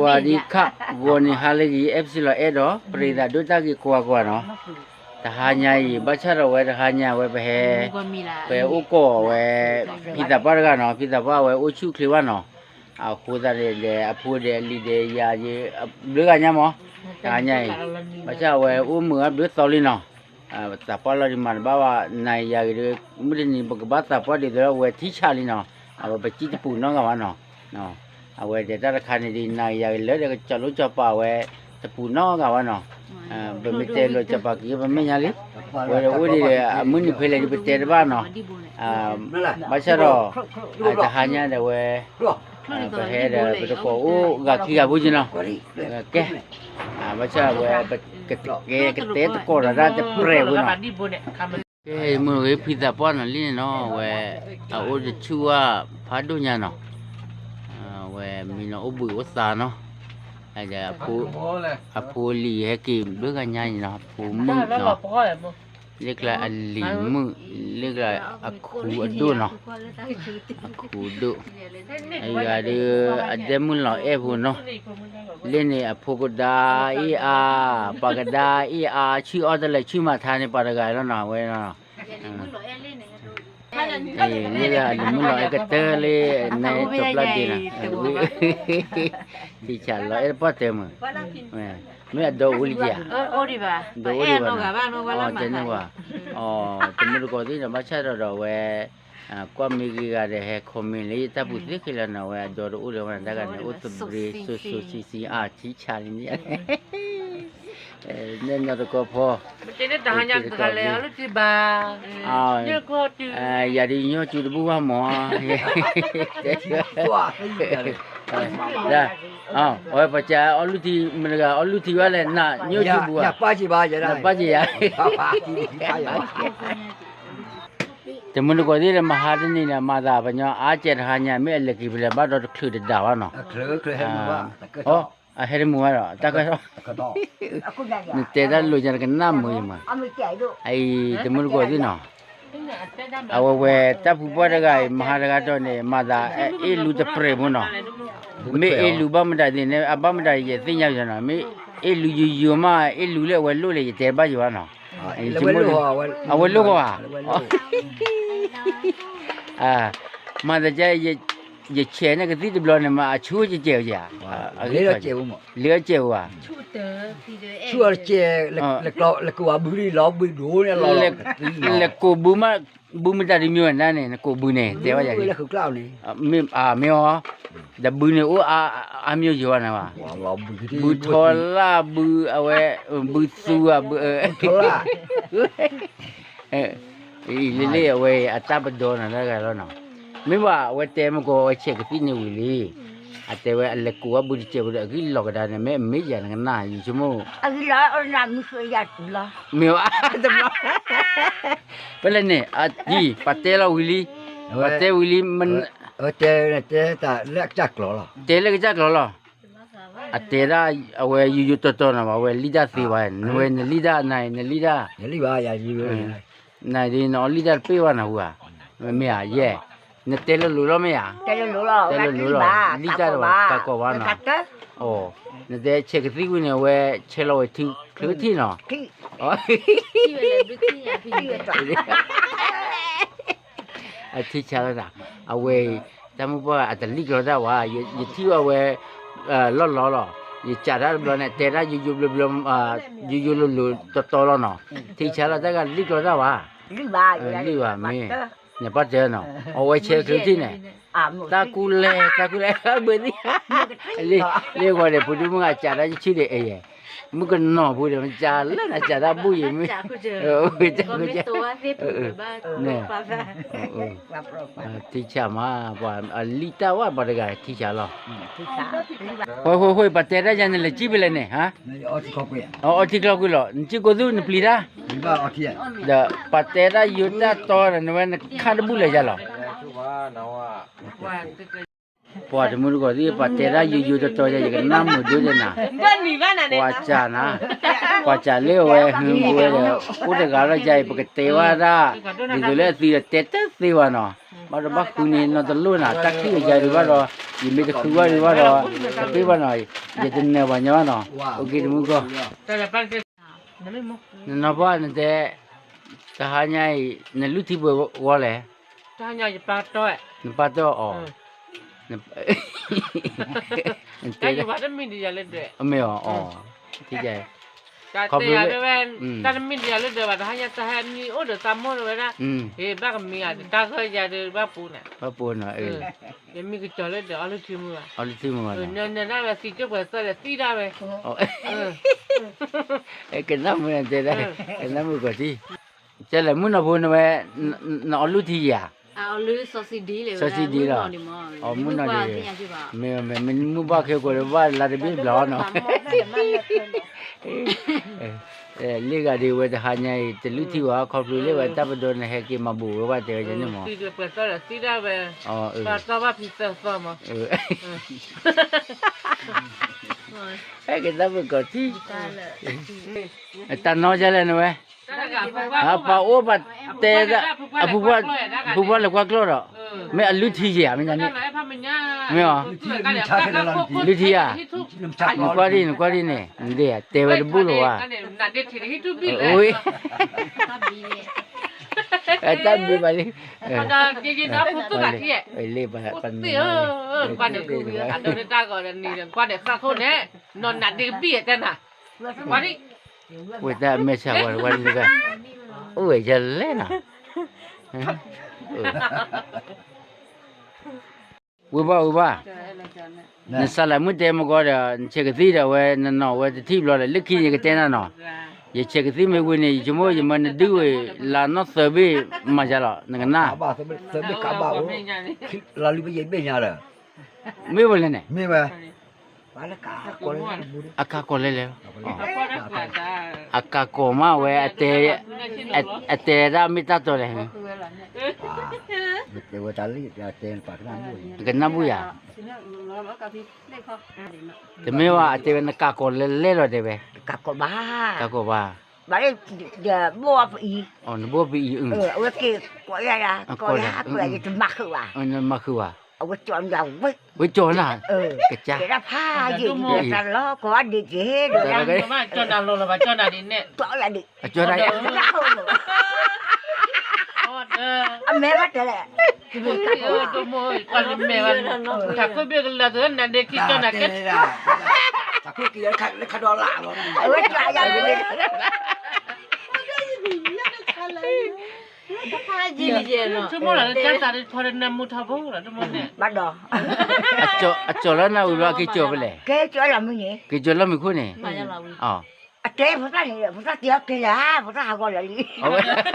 ဝၤဒံခး ဂီၤန့ၣ်ဟါလၢအဂ့ၤ အဲၣ်ပစံလီၤအဲၣ်ဒီး ပရ့သးဒိၣ်တၢ်ဂ့ၤကိးဂၤကိးဂၤနီၤ, တဟါညါအံၤ ဘၣ်ဆၣ်ဒီးဝဲတဟါညါဝဲပဟဲ ပဟဲအိၣ်ကီးဝဲ ဖံသးပှၢ်တဂၤနီၤ, ဖံသးပှၢ်ဝဲအိၣ်ဆူၣ်ချ့ဘၣ်နီၤ, အဃိသတးန့ၣ်ဒီး အဖိဒီးအလံၤဒီးယၤယံၤ ဘျုးဂၤညါမး, တဟါညါအံၤ ဘၣ်ဆၣ်အဝဲအိၣ်မုာ်အါဘျုးသီလံနီၤ သးပှၢ်လီၤဒံးမၤတဘၣ်ဘၣ် နၤယၤဂ့ၤဒီး မုၢ်တနံၤပကဘၣ်သးပှၢ်ဒ်သိးလၢအဝဲထံဆးလံနီၤ, အဝဲပစံၣ်တပူၤနီတဂၤဘၣ်နီၤ, အဝဲဒီးတၢ်တခါန့ၣ်ဒ်နၤယၤဂ့ၤလၢဒီးကစီၤလိစီၤပၤဝဲ တပူၤနီတဂၤဘၣ်နီၤ, ပမ့ၢ်တဲလိာ်စီၤပၤက့ၤပမဲာ်ညါလံ, ဝဲဒီးအိၣ်ဒံးဒီး အမုၢ်နံၤဖဲလဲၣ်ဒ်ပတဲတဘၣ်နီၤ, ဘၣ်ဆၣ်ဒီး တဟါညါဒီးဝဲ ပဟဲဒီးပတကိးအိၣ်ဂၤခံဂၤဖိက့နီၤ, ကဲ ဘၣ်ဆၣ်ဝဲ ကတဲသကိးဒီးတၢ်တပြဲၤဖိနီၤ, ကဲ မုၢ်ဂ့ၤဖံသးပှၢ်နီၤလံန့ၣ်နီၤ, ဝဲ အအိၣ်တဆူၣ်ဝဲဖးဒိၣ်ညါနီၤ, ဝဲမံနီၤအိၣ်ဘှံးအိၣ်သါနီၤ, အဖိလံၤဟဲက့ၤဘျုးဂၤညါန့ၣ်နီၤ, အဖိမုၣ်နီၤ, လၢကျါအလံၤမုၣ်, လၢကျါအခူအဒိၣ်နီၤ, အခူအဒိၣ်, အဂၤဒီး အဒဲမုၣ်လီၤအဲၣ်ဖိနီၤ, လၢန့ၣ်အဖိကဒါအ့ၣ်အါ, ပှၤကဒါအ့ၣ်အါ, ဆူၣ်အီၣ်တလဲၤဆူၣ်မၤထါန့ၣ် ပှၤတဂၤလီၤနီၤ, အဝဲ လၢအလံၤမုၣ်လီၤအဲၣ်ကတၢၢ်လၢ နဲတပျၢ်က့ၤနီၤ, ထံဆးလီၤအဲၣ်တပှၢ်တၢၢ်မုၢ်, မ့ၢ်အဒိအိၣ်လံဧါ, ဒိအိၣ်လံဘၣ်, တဲန့ၢ်ဝဲ, တမုၢ်တကိးသ့ၣ်နီၤ ဘၣ်ဆၣ်ဒီးဒီးဝဲ ကွၢ်မ့ၢ်ဂ့ၤဂၤဒီးဟဲ comment လၢယတၢ်ပူၤသ့ၣ်ဃ့လီၤနီၤ, ဝဲအဒိတအိၣ်လၢၤဝဲတၢ်ဂၤန့ၣ် အိၣ်သဘျ့စိၤစိၤဆံဆံ အါ ထံဆးလံန့ၣ် နဲၣ်နီၤတကီၢ်ဖီ, တဟါညါတဂၤလဲၣ် အီၣ်လုၢ်ထံဘၣ်, ယၤဒ်ညီစူၤတဘူၣ်ဘၣ်မး, အဝဲပှၤကးအီၣ်လုၢ်ထံ မတဂၤအီၣ်လုၢ်ထံဘၣ်လဲၣ် နညိၣ်စူၤဘူၣ်ဧါ, နပၢ်က့ၤယၤ တမုၢ်တကိးသ့ၣ်ဒီး မဟါတနံၤန့ၣ် မၤသးပှၤညီအါကဲတဟါညါ မ့ၢ်အလဲၤက့ၤဖဲလဲၣ် ဘၣ်ဒီးတချုးတဒၣ်ဘၣ်နီၤ, အဟဲတမုာ်ဘၣ်ဒီး တၢ်ကၢ်ထီၣ်, နတဲတၢ်လိၤညါတကနၣ်မုာ်ယမး, အအံၤ တမုၢ်တကိးသ့ၣ်နီၤ, အဝဲဝဲတၢ်ဖုပှၢ်တဂၤအံၤ မဟါတဂၤဒီးန့ၣ် မၤသးအ့ၣ်လူတပြဲၤဖိနီၤ, မ့ၢ်အ့ၣ်လူဘၣ်မတၤန့ၣ် အဘၣ်မတၤယသ့ၣ်ညါယနီၤ, မ့ၢ်အ့ၣ်လူယိယိမး အ့ၣ်လူလၢအဝဲလိၣ်လဲၣ် ယတဲတဘၣ်ယဘၣ်နီၤ, အဝဲလိၣ်ဂီၤဧါ မၤသးဒ် ယဆဲးန့ၣ်ကသံၣ်တဘျီန့ၣ် မ့ၢ်အဆူၣ်ကဲကဲဧါ, လၢအကဲဧါ, ဆူၣ်အီၤတကဲ, လဲၤကိးဘုမး ဘုမတၤတမံၤဝဲဒၣ်န့ၣ် နကိးဘုန့ၣ် တဲဘၣ်ယၤ, မ့ၢ်အီၤ, ဒီးဘုန့ၣ်အိၣ်အါမံၤယၤဘၣ်န့ၣ်ဘၣ်, ဘုထီလၢ် ဘုအဝဲ ဘုသူဧါ ဘု လ့လ့အဝဲအံၤ အတၢ်ပဒီနၤတဂၤလီၤနီၤ, မ့ၢ်ဘၣ်အဝဲတဲမ့ၢ်ကီး အဝဲဆဲးကသံၣ်န့ၣ်ဝံၤလံ, အတဲဝဲအလဲၤကိးဘၣ်ဘုတကဲးဖိဒီး အဂံၢ်လီၤကဒါန့ၣ် မ့ၢ်အမ့ၢ်ယၤနကနၣ် ယဆိကမိၣ်, မ့ၢ်တဘျီ, ဖဲလဲၣ်န့ၣ် အတံၤ ပှၤတဲလီၤဝံၤလံ, ပှၤတဲဝံၤလံ, တဲလၢကစၢ်ကျီၤလီၤ, တဲလၢကစၢ်ကျီၤလီၤ အတဲဒၣ်အဝဲယိယိတီတီနီၤဘၣ်, အဝဲလံၣ်တၢ်သ့ဘၣ်, နဝဲနလံၣ်တၢ်နၤ နလံၣ်တၢ်, နဒ်နအီၣ်လံၣ်တၢ်တပ့ၢ်ဘၣ်နၤဟူဧါ, မ့ၢ်ဧါ, ယဲ, နတဲလိၤလိၤလီၤမ့ၢ်ဧါ, တဲလိၤလိၤလီၤ, လံၣ်တၢ်တဘၣ် တၢ်ကိးဘၣ်နီၤ, နတဲဆဲးကသံၣ်ဝံၤန့ၣ် အဝဲဆဲးလီၤဝဲထုချၢထံၣ်နီၤ, အထံဆါလီၤတၢ်, အဝဲအံၤ တၢ်မုၢ်ပှၢ်အတလံၣ်ကျီၤတၢ်ဝဲ, ယထံၣ်ဝဲဝဲ လီၢ်လီၢ်လီၤ, ယစးတၢ်တဘျီန့ၣ် တဲတၢ်ယိယိဘျီဘျီ, ယိယိလိၤလိၤတီတီလီၤနီၤ, ထံဆါလီၤတၢ်ဂၤလံၣ်ကျီၤတၢ်ဝဲ, လံၣ်ဘၣ်မ့ၢ်, နပၢ်တဲနီၤ, အဝဲဆဲးချုးထံၣ်န့ၣ်, တၢ်ကူလဲၢ် တၢ်ကူလဲၢ် ဘၢသံ, လ့ၢ်ဝဲဒီး ဖိဒိၣ်မုၣ်ဂၤစးတၢ်ယဆံၣ်ဒီးအဲၣ်ယဲ, မုၣ်ကနီၤဖိဒီး မ့ၢ်စးလၢနစးတၢ်ဘူၣ်ယံၤမ့ၢ်, ထံဆါမး ပှၤအလံၣ်တၢ်ဝဲ ပှၤတဂၤထံဆါလီၤ, ဝဲဃိဃိ ပှၤတဲတၢ်ယၤနလဲၤကံၣ်ဖဲလဲၣ်န့ၣ်, အီထံကျီကွံာ်လီၤ, နကံၣ်ကိးသူၣ်နပျံၤတၢ်, ဒီးပှၤတဲတၢ်ယိၤတၢ်တီဒီး နဝဲနခါတဘူၣ်လၢၤယၤလီၤ, ပှၤတမုၢ်တကိးသ့ၣ် ပှၤတဲတၢ်ယိယိတီတီယၤ ယကနၣ်မုာ်ဒိၣ်ဒဲးနၤ, ပှၤစးနၤ, ပှၤစးလၢအဝဲဟုဝဲဒီး အိၣ်တဂၤလီၤယၤအံၤ ပကတဲဝဲဒၣ်, ဒ်သိးလၢအသံဒီးတဲတသ့ဘၣ်နီၤ ဘၣ်ဒီးဘၣ်ဃုန့ၣ် နီၢ်တလိၣ်နၤ တၢ်ခံးယၤဒံးဘၣ်ဒီး ယမ့ၢ်တဃုဘၣ်ဒံးဘၣ်ဒီး တပ့ၢ်ဘၣ်နီၤ ယတနၢၤပှၤညီဘၣ်နီၤ အိၣ်က့တမုၢ်ကီၢ် နနီၢ်ပှၢ်နတဲ တဟါညါအံၤ နလုၢ်ထံပှဲၤဂီၤလဲၣ် နပၢ်တီၢ်အီၤ မ့ၢ်အီၤ တၢ်တမံၤတယၤလၢဒၢးဘၣ် တၢ်တမံၤတယၤလၢဒၢးဘၣ် တဟါညါတဟါမံၤအိၣ်ဒီးသးမိၢ်ဝဲဒၣ် ဟ့ၣ်ဘၣ်ကမံၤဧါ တၢ်ဂၢၢ်ယၤဒၢးဘၣ်ပူၤန့ၣ် ဘၣ်ပူၤနီၤ ယမံၤကစီၤလၢဒၢးအီလုၢ်ထံမုၢ်ဘၣ် အီလုၢ်ထံမုၢ်ဘၣ် နနၢၤဒၣ်ဝဲသံတပှဲၤသီဒီးသံဒၣ်ဝဲ ကနၣ်မုာ်တဲဒၣ် ကနၣ်မုာ်ကီၤထံ ကဲလဲၣ် မုၢ်နီၢ်ဖိနဝဲ နအီလုၢ်ထံယၤ စီဆံဒံလီၤ မုၢ်နီၢ်ဒံ မ့ၢ် မ့ၢ်မုၢ်ဘၣ်ခဲကိးဒီးဘၣ်လါတဘ့ၣ်ဘျီနီၤ လ့ၣ်ဂၤဒံးဝဲတဟါညါအံၤ တလုၢ်ထံဘၣ် ခီဖျိလၢဝဲတၢ်ပဒိနဟဲက့ၤမၤဘူးဝဲဘၣ်တဲဝဲန့ၣ်မး သံတပှဲၤသီဒီးသံဒၣ်ဝဲ ပှၤတီၢ်ဘၣ်ဖံသၢသီမး ဟဲက့ၤတၢ်မုာ်ကီၤထံ တၢ်နီၢ်ဒ်လဲၣ်နဝဲ ပှၤအိၣ်ပှၤတဲ အဖုဖှၢ်လဲၤကွၢ်ကျီၢ်ဒီး မ့ၢ်အလုၢ်ထံယၤ မ့ၢ်ညါန့ၣ် မ့ၢ်အီၤ လုၢ်ထံယၤ နကွၢ်ဒ် နကွၢ်ဒ်န့ၣ် နဒ့ၣ် တဲဝဲတဘူၣ်လီၤဝဲ တၢ်ဘံးဘၣ်လံ လ့ၣ်ပှၤ ကွၢ်န့ၣ် ကွၢ်န့ၣ် သးခိၣ်န့ၣ် နီၢ်နးဒ့ၣ်ကဘံၣ်တဲနၤ ဝဲတၢ်မဲာ်ဆှးဝဲ ဝဲတဂၤ အိၣ်ဝဲယလဲၣ်နီၤ ဝံၤဘၣ်ဝံၤဘၣ် နစးလဲၤမုၢ်တဲမကီဒီး နဆဲးကသံၣ်ဒီးဝဲ နနီၢ်ဝဲတထံၣ်ဘျီဒီး လၢခံန့ၣ်ယကတဲနၤနီၤ ယဆဲးကသံၣ်မ့ၢ်ဝံၤန့ၣ် ယဆိကမိၣ်ယမၢနဒုးဝဲ လါနီၢ်သၢဘ့ၣ်မၤယါလီၤ နကနၣ် လါလွံၢ်ဘ့ၣ်ယဲၢ်ဘ့ၣ်ညါဒီး မ့ၢ်ဝဲလဲၣ်န့ၣ် မ့ၢ်ဝဲ အကးကီၢ်လဲၣ်လဲၣ် အကးကီၢ်မးဝဲ အတဲဒၣ်မ့ၢ်တၢ်တီလဲၣ် ကနၣ်ဘူၣ်ယၤ တမ့ၢ်ဝဲ အတဲဝဲနကးကီၢ်လဲၣ်လဲၣ်လီၤတဲဝဲ ကးကီၢ်ဘၣ် ကးကီၢ်ဘၣ် ဘၣ်လၢ နဘိၣ်ပအံၤ အဝဲက့ၤကိးယၤ ကိးယၤ ယတမၤဃုာ်ဘၣ် မၤဃုာ်ဘၣ် အဝဲကၠီနၤဝဲ ဝဲကၠီနၤ ကစၢ် ကဲဒၣ်ဖးယံာ် တၢ်လီၤကိးအီၤဒ်က့ၤဒီး ကၠီနၤလီၤလီၤဘၣ် ကၠီနၤဒ်န့ၣ် ကၠီနၤ အမဲဘၣ်တဲလဲၣ် တၢ်ခိၣ်ဘ့ၣ်ကလၢာ်သ့ၣ်နၤဒ့ခံကၠီနၤကဲ တၢ်ခိၣ်က့ၤလၢခဒီလၢ်လီၤ အဝဲကၠီယၤဒ်န့ၣ် ဘၣ်ဒီး အကၠီၤလၢနၢ်ဝံၤဘျီ က့ၤကၠီၤဖဲလဲၣ် က့ၤကၠီၤလၢမုၢ်ခိၣ်န့ၣ် က့ၤကၠီၤလၢမုၢ်ခိၣ်န့ၣ် အတဲဖိသၣ်န့ၣ် ဖိသၣ်တ့အီၤက့ၤလၢ ဖိသၣ်ဟးဂီၤလၢာ်လံ ဒီး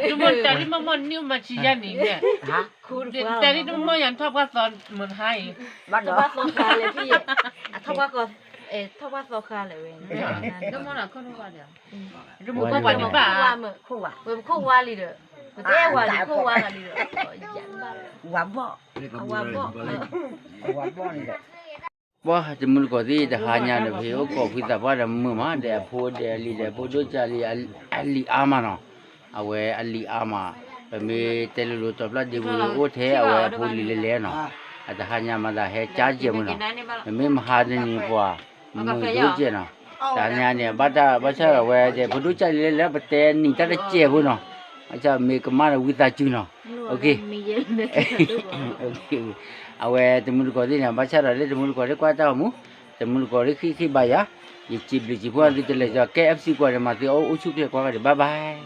တမ့ၢ်တၢ်လံမ့ၢ်မ့ၢ်နံၣ်မၤဆံယါနံၤန့ၣ် တၢ်လံတမ့ၢ်မ့ၢ်ယၤထီၣ်ပှၢ်သီမုၢ်ဟါအံၤ ဘၣ်ဒီး ထီၣ်ပှၢ်သီခါလဲၣ်ဖံ ထီၣ်ပှၢ်သီခါလဲၣ်ဝဲ တမ့ၢ်ခိၣ်ဝါဒီး တမ့ၢ်ခိၣ်ဝါဒံးဘၣ် ဝဲပခိၣ်ဝါလံဒီး ပတဲဝါလံခိၣ်ဝါဂၤလံဒီး ဝၤဘီၣ် ဝၤဘီၣ် ဝၤဘီၣ်န့ၣ်ဒီး ပှၢ်တမုၢ်တကိးသ့ၣ် တဟါညါဒီး ပဟ့ၣ်အိၣ်ကိးဖုသးပှၢ်ဒီးမုာ်မး ဒီးအဖိဒီးအလံၤဒီး ဖိဒိၣ်ကၢ်လံၤ အလံၤအါမးနီၤ အဝဲအလံၤအါမး ပမ့ၢ်တဲလိၤလိၤတီၤပျၢ်ဒ့ပူၤ အိၣ်ထဲအဝဲအဖိလံၤလဲၤလဲၤနီၤ အတဟါညါမးသးဟဲကၠါကဲမုၢ်နီၤ ပမ့ၢ်မဟါတနံၤပှၤ မုာ်ဒိၣ်ကဲနီၤ တဟါညါန့ၣ် ဘၣ်တၢ်ဘၣ်ဆၣ်ဒီးဝဲ ဖိဒိၣ်ကၢ်လံၤလဲၤလဲၤ ပတဲနံၤတၢ်တစဲးဖိနီၤ ဘၣ်ဆၣ်မ့ၢ်ကမၣ်ဒီးဝံသးစူၤနီၤ အဝဲတမုၢ်တကိးသ့ၣ်န့ၣ် ဘၣ်ဆၣ်ဒီးလၢတမုၢ်တကိးသ့ၣ်ကွၢ်တၢ်အိၣ်မူ တမုၢ်တကိးသ့ၣ်ဃံၣ်ဃံၣ်ဘါယၤ ယစံးဘျုးစံးဖှိၣ်သုတလဲၤကၠီ ကဲ FC ကွၢ်ဒီးမၤသုအိၣ်ဆူၣ်ချ့ကွၢ်ဂၤဒီး bye bye